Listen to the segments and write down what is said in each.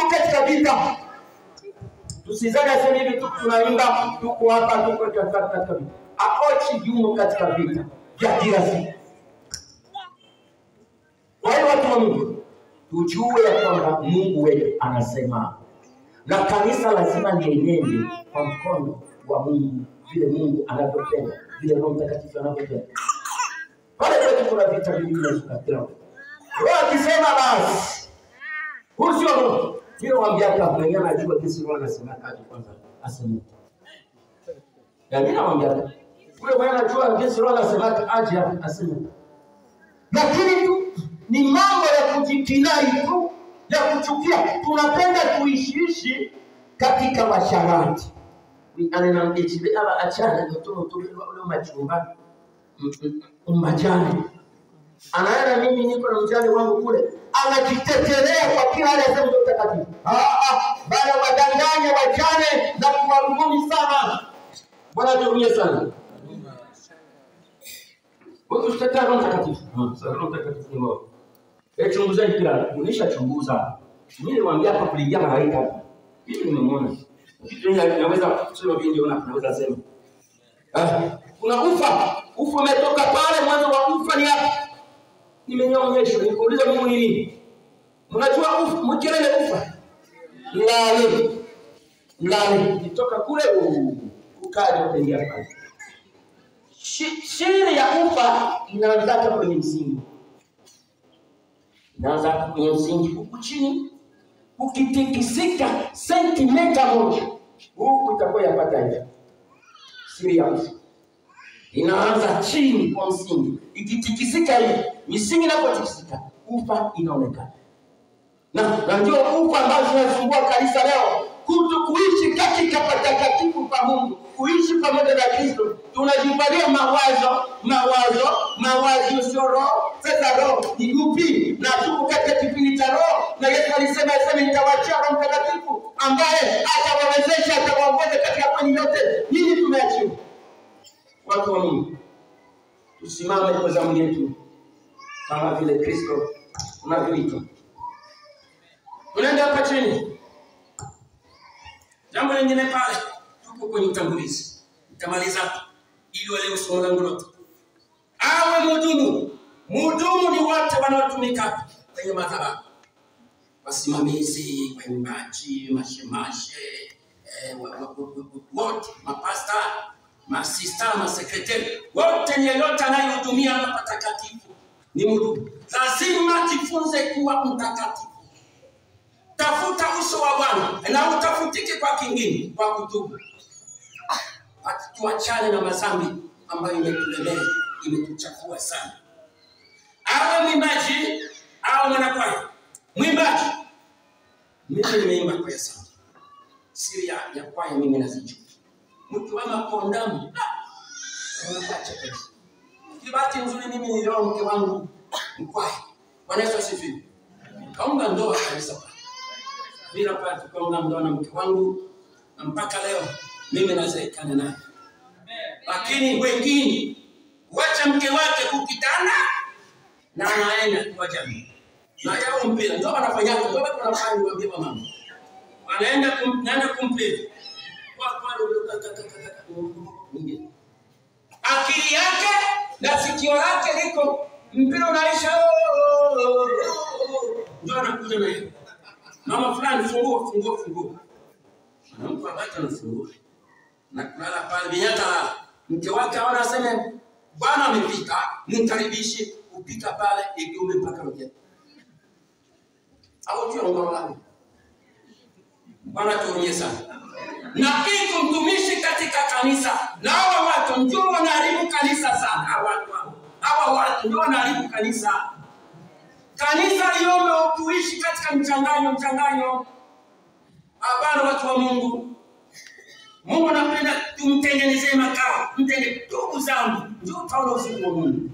Tuko katika vita. Tusizane aseme hivi tu tunaimba, tuko hapa, tuko katika vita. Aochi yumo katika vita vya kila siku. Kwa hiyo watu wa Mungu, tujue ya kwamba Mungu wetu anasema, na kanisa lazima lienende kwa mkono wa Mungu, vile Mungu anavyopenda, vile Roho Mtakatifu anavyopenda. Pale kwetu kuna vita vingi vinashuka kila wakati. Roho akisema basi, huyu sio Roho. Mimi nawaambia hapa, mwenyewe anajua jinsi Roho anasema kazi kwanza aseme. Na mimi nawaambia hapa, yule mwenyewe anajua jinsi Roho anasema aje aseme. Lakini tu ni mambo ya kujikinai tu, ya kuchukia. Tunapenda tuishiishi katika masharti. Anena mdichibe aba achana ndio tu ule machumba umajani. Anaenda mimi niko na mjane wangu kule, anajitetelea kwa kila hali ya Roho Mtakatifu. Bali wadanganya wajane na kuwarubuni sana. Bwana tuhurumie sana. Wewe usitetea Roho Mtakatifu. Roho Mtakatifu ni wewe. Chunguzeni kila, nilishachunguza. Mimi nilimwambia hapa kuingia malaika hapa. Mimi nimemwona. Kitu naweza kusema vingi, naweza sema. Kuna ufa. Ufa umetoka pale, mwanzo wa ufa ni hapa. Nimenyonyeshwa, nikuuliza Mungu ni nini? Mnajua ufa, mkelele ufa. Mlale. Mlale. Nitoka kule ukaja ukaingia pale. Siri ya ufa inaanza kwenye msingi. Inaanza kwenye msingi huku chini, ukitikisika sentimeta moja, huku itakuwa yapata hivi. Siri ya ufa inaanza chini kwa msingi. Ikitikisika hivi, misingi inapotikisika, ufa inaonekana. Na ndio ufa ambao tunasumbua kanisa leo, kutokuishi katika patakatifu pa Mungu, kuishi pamoja na Kristo. Tunajipalia mawazo, mawazo, mawazo sio roho. Sasa roho ni upi? Na tuko katika kipindi cha roho, na Yesu alisema nitawaachia Roho Mtakatifu ambaye atawawezesha, atawaongoza katika kweli yote. Nini tumeachiwa? Watu wa Mungu, tusimame kwa zamu yetu kama vile Kristo unavyoitwa. Tunaenda hapa chini. Jambo lingine pale, tuko kwenye utangulizi. Nitamaliza hapa ili wale somo langu lote. Awe mhudumu. Mhudumu ni wote wanaotumika kwenye madhabahu. Wasimamizi, waimbaji, mashemashe, wote, mapasta, masista, masekretari, wote ni yeyote anayehudumia hapa patakatifu ni mhudumu. Lazima jifunze kuwa mtakatifu. Tafuta uso wa Bwana na utafutike kwa kingine, kwa kutubu. Tuachane na mazambi ambayo imetulemea, imetuchafua sana. Awe mwimbaji au mwanakwaya. Mwimbaji, mimi nimeimba kwaya sana. Siri ya kwaya mimi nazijua. Mtu wa makondamu, unaacha pesa. Kibati nzuri mimi nilioa mke wangu mkwaya. Bwana Yesu asifiwe. Kaunga ndoa kabisa pale. Bila pale tukaunga ndoa na mke wangu, na mpaka leo mimi nazeekana naye. Lakini wengine wacha mke wake kukitana na anaenda kwa jamii. Na yao mpira ndio wanafanya, ndio watu wanafanya, waambie mama. Wanaenda kumpira. Kwa mwingine. Akili yake na sikio lake liko mpira unaisha, ndio anakuja na yeye. Mama fulani fungua fungua fungua. Anampa hata anafungua. Na kulala pale binyata, mke wake aona aseme bwana amefika, mkaribishe, upika pale igume mpaka mke. Au tu ngoro. Bwana tuonyeshe sana. Na iko mtumishi katika kanisa. Na hawa watu ndio wanaharibu kanisa sana. Hawa watu ndio wanaharibu kanisa. Kanisa liombe kuishi katika mchanganyo. Hapana watu wa Mungu. Mungu anapenda tumtengenezee makao, mtende ndugu zangu, ndio utaona uzuri wa Mungu.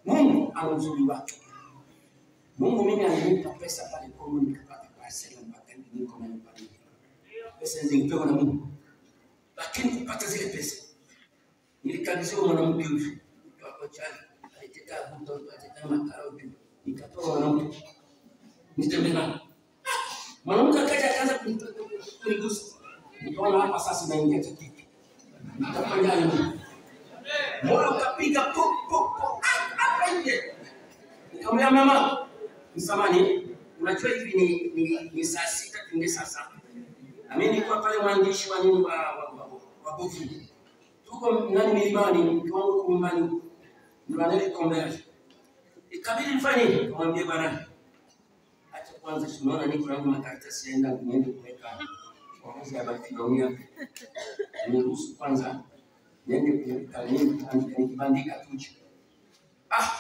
Mungu ana uzuri wake. Mungu mimi alinipa pesa pale Kongo nikapata parcel mpaka niko na nyumba. Pesa zilipewa na Mungu. Lakini kupata zile pesa nilikabidhiwa mwanamke huyu. Kwa chali aliteta mtoto aliteta makao juu. Nikatoa mwanamke. Nitembea. Mwanamke akaja akaanza kunigusa. Nikaona hapa sasa naingia cha kike. Nitafanya nini? Moyo ukapiga pop pop pop hapa nje. Nikamwambia mama, msamani, unajua hivi ni saa 6 tuingie saa 7. Na mimi nilikuwa pale mwandishi wa nini wa Bofi. Tuko nani milimani, mke wangu yuko nyumbani. Ndio Converge. Ikabidi nifanye nini? Nikamwambia bwana, acha kwanza tunaona niko na makaratasi yaenda niende kuweka orodha ya bafilonia. Niruhusu kwanza niende kuweka nini nikibandika tuje. Ah,